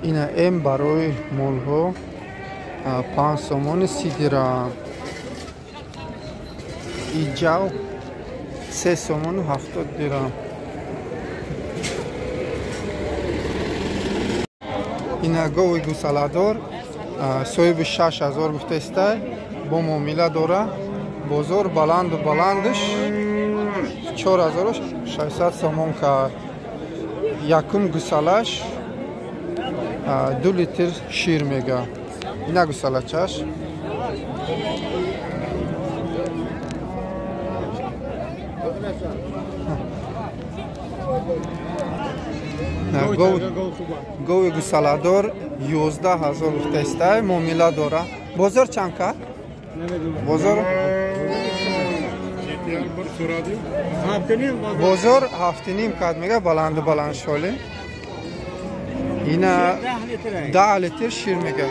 Ина эм барои молҳо 5 сомони 30 дирам. Иҷав 3 сомону 70 дирам. Ина гови гусаладор соҳиби 6000 гуфтаистай, бо муомила дора. Бозор баланду баландш 4600 сомон кард. Якум гусалаш 2 литр шир мега. Ина гусалачаш. Гови гусаладор 11000 гуфтаистай, муомила дора. Бозор чанд кард? Бозор бозор 7.5 кард мега, баланду баланд шоли. Ина 10 литр шир мега.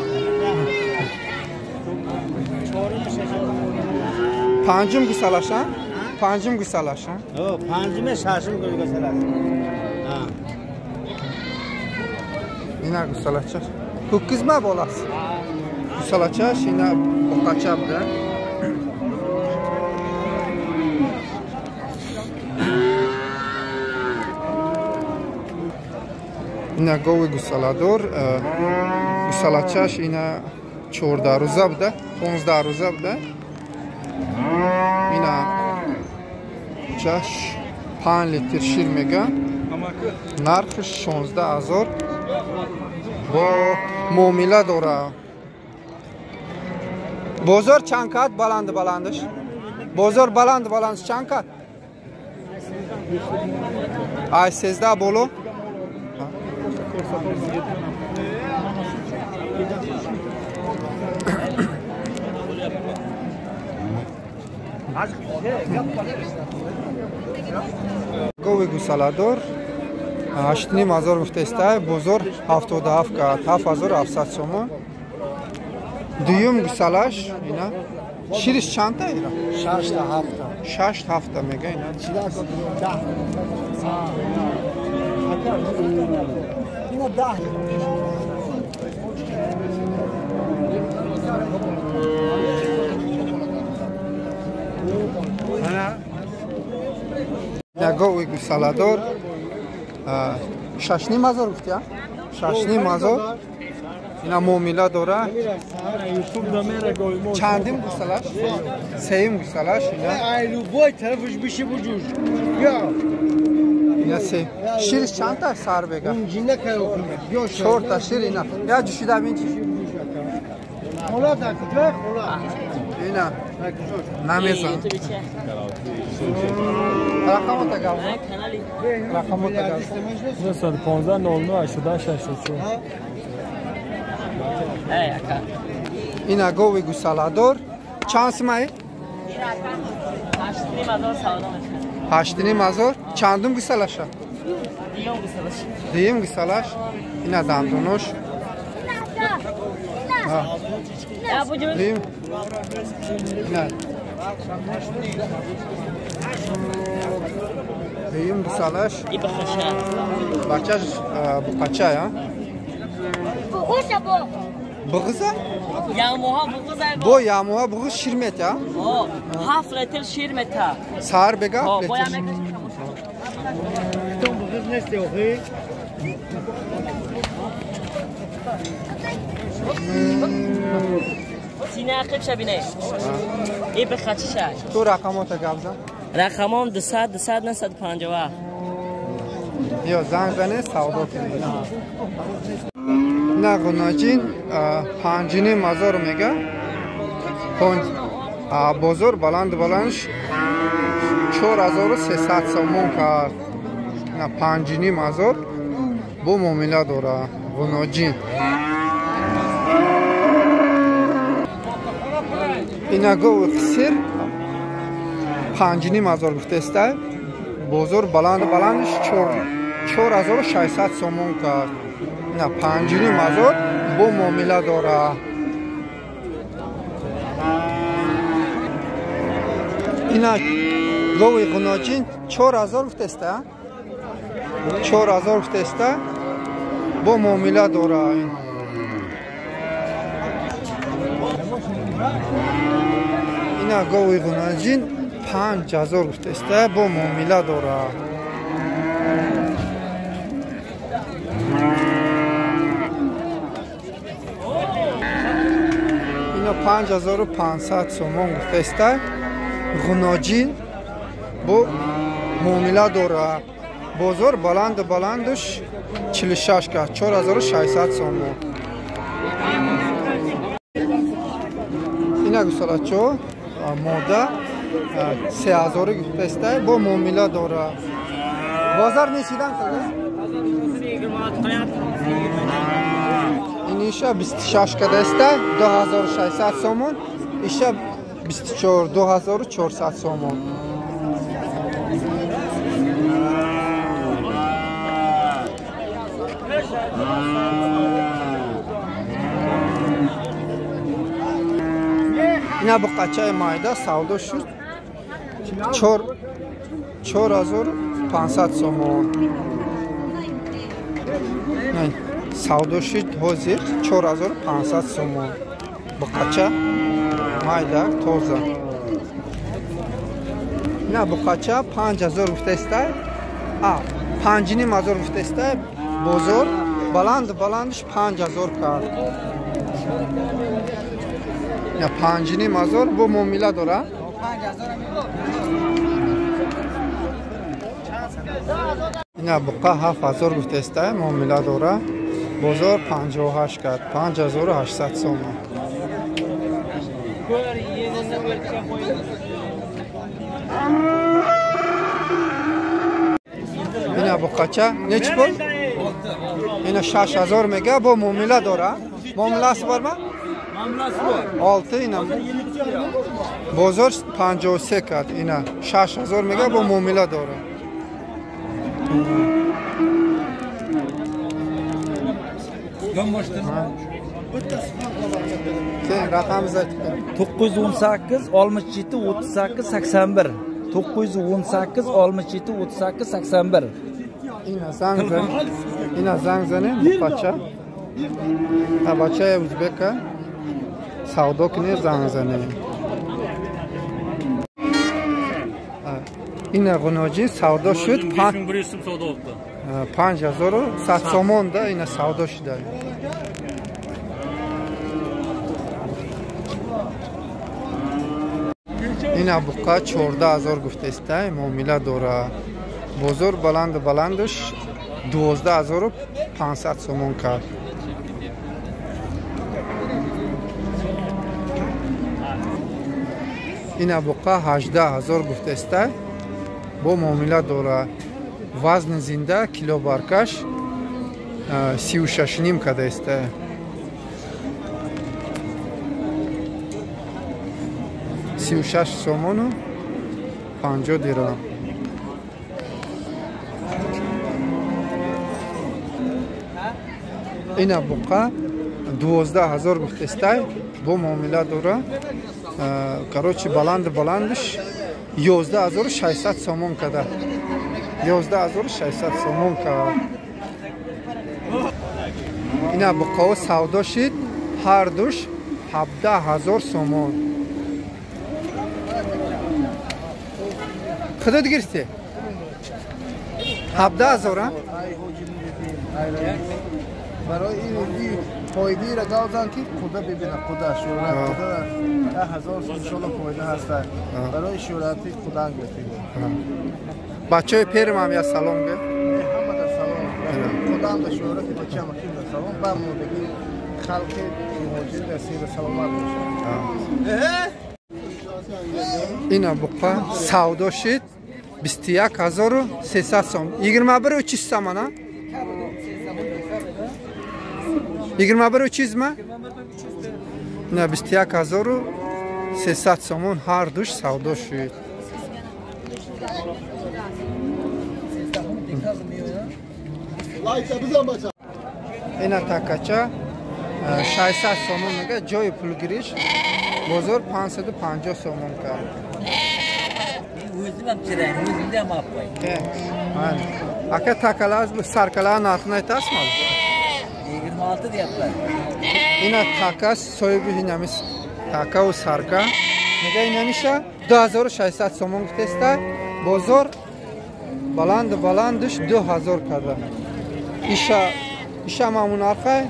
Панҷум гусалаша? Панҷум гусалаша? Панҷуме шашум гусалаш. Ина гусалачаш. Ho'kizma bolasi. Гусалачаш ина боқача буда. Ина гови гусаладор, гусалачаш ина 14 рӯза буда, 15 рӯза буда. Ина чаш 5 литр шир мега. Нархш 16000 бо муомила дора. Бозор чанд кат баланду баландаш? Бозор баланду баландаш чанд кат? Ай 13 боло. Гови гусаладор 8.5 гуфтаистай, бозор 77 кард, 7700 сомон. Дуюм гусалаш ина шириш чандта ира? 6 та 7 та. 6 7 та мега ина. Ина 10. Гови гусаладор 6.5 гуфтия? 6.5 ина муомила дора. Чандим гусалаш? Сеюм гусалаш ина. Ина се. Шириш чандта сар бега? 4 та шир ина. Я ҷушида бин чи? Ина. Намезан. Рақамота гап. Рақамота гап. 915 09 88 84. Ина гови гусаладор чанд сумай? 8.5 чандум гусалаша? Дуюм гусалаш. Ина дандонош. Дуюм. Ина. Дуюм гусалаш. Бачаш буқача, а? Бұғыза? Ямоға бұғыз ай. Бо ямоға бұғыз шир мета? О, 7 литр шир мета. Сар бега 7 литр. Бұғыз несте охи? Сине ақиб шабине. Эй бихачиша. Ту рақамота гап зан. Рақамом 200 200 950. Ё занг зане савдо кунед. На ғуноҷин 5.5 мега. Бозор баланд баландш 4300 сомон кард. На 5.5 бо муомила дора ғуноҷин. Ина гови қисир 5.5 гуфтаистай. Бозор баланд баландш 4600 сомон кард. На 5.5 бо муомила дора. Ина гови ғуноҷин 4000 гуфтаиста? 4000 гуфтаиста. Бо муомила дора ин. Ина гови ғунаҷин 5000 гуфтеста, бо муомила дора. Ина 5500 сомон гуфтеста, ғуноҷин бо муомила дора. Бозор баланд баландуш 46 ка 4600 сомон. Ина гусалачо мода 3000 гуфтеста, бо муомила дора. Бозор нечидан када? Ин иша 26 кадаста, 2600 сомон, иша 24 2400 сомон. Ина буқачаи майда савдо шуд 4500 сомон. Савдо шуд ҳозир 4500 сомон. Буқача майда тоза. Ина буқача 5000 гуфтаиста, 5500 гуфтаиста, бозор баланд баландш 5000 кард. Я 5500 бо муомила дора. Ина буқа 7000 гуфтаиста, муомила дора. Бозор 58 кард, 5800 сомон. Ина буқача нечи пул? Ина 6000 мега, бо муомила дора. Муомилasi bormi? 6 ина бозор 53 кард. Ина 6000 мега, бо муомила дора. Raqamimizni aytib bering. 918 67 38 81. 918 67 38 81. Ина занг зан. Ина занг занем буқача. Бачаи узбека савдо кунед, занг занем. Ина ғуноҷӣ савдо шуд 5100 сомон да, ина савдо шуда. Ина буқа 14000 гуфтаиста, муомила дора. Бозор баланд баландуш 12500 сомон кард. Ина буқа 18000 гуфтаиста, бо муомила дора. Вазни зинда кило баркаш 36,5 кадаиста. 36 сомону 50 дирам. Ина буқа 12000 гуфтаиста, бо муомила дора. Короче, баланд баландш 11600 сомон када. 11600 сомон кард. Ина буқао савдо шид ҳар душ 17000 сомон. Худо гирифти? 17000 а? Барои ин фоидаро гавзан ки худо бибинад, худо шӯҳрат, худо 10000 сом иншоалло фоида ҳаст. Барои шӯҳрати худо гирифтем. Бачаи пермам я салом ге. Ҳама да салом. Худам да шӯҳрати бачаам ким да салом. Ба модагӣ халқи муҳоҷир да сир саломат бошад. Ина буқа савдо шид 21300 сом. 21300 сомон, а? 21300 ма? На 21300 сомон ҳар душ савдо шид. Ина такача 600 сомон мега, ҷои пулгириш бозор 550 сомон кард. Ака такала саркала нархini aytasizmi? 6 deyapman. Ина така соҳиби инамис такаву сарка мега инамиша 2600 сомон гуфтеста. Бозор баланд баландш 2000 карда. Иша мамун нархай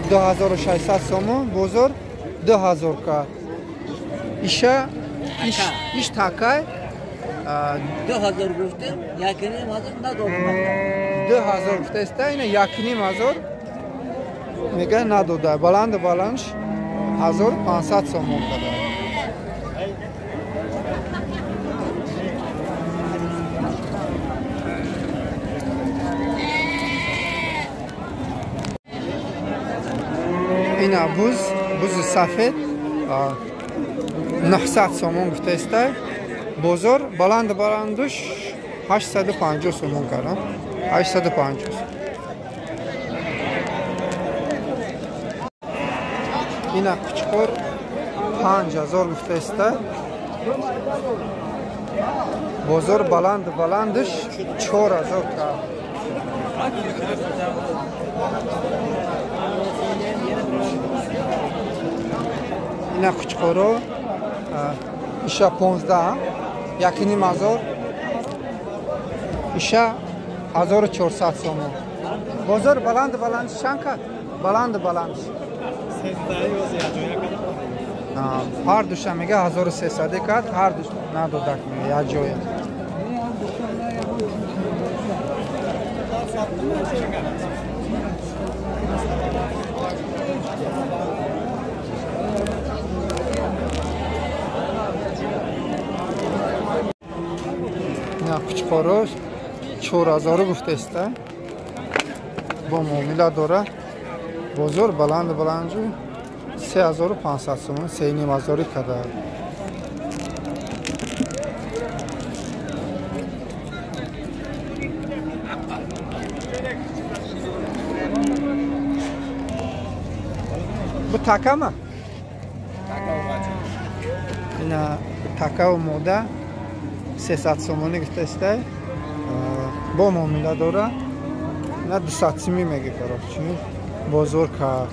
2600 сомон, бозор 2000 кард. Иша иш такай 2000 гуфтем, 1500 надодам. 2000 гуфтеста, ина 1500 мега надода. Баланд баландш 1500 сомон карда. Ина буз, бузи сафед 900 сомон гуфтаиста. Бозор баланд баландуш 850 сомон карда. 850. Ина кучқор 5000 гуфтаиста. Бозор баланд баландуш 4000 карда. Ина кучқоро иша 15, 1500, иша 1400 сомон. Бозор баланд баланд чанд кард? Баланд баланд. Ҳар душа мега 1300 кард, ҳар душ надодак мега як ҷоя. Ина кучқоро 4000 гуфтаиста. Бо муомила дора. Бозор баланд баланджу 3500 сомон, 3500 карда. Бу такама? Ина такаву мода 300 сомонӣ гуфтаиста. Бо муомила дора. Ина 200 сомонӣ мега, короче. Бозор кард.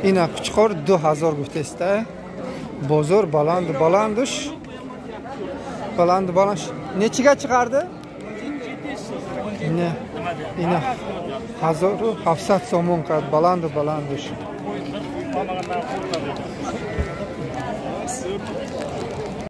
Ина кучқор 2000 гуфтаиста. Бозор баланд баландуш. Баланд баланд. Нечига чиқарди? Ина ина 1700 сомон кард баланд баландуш.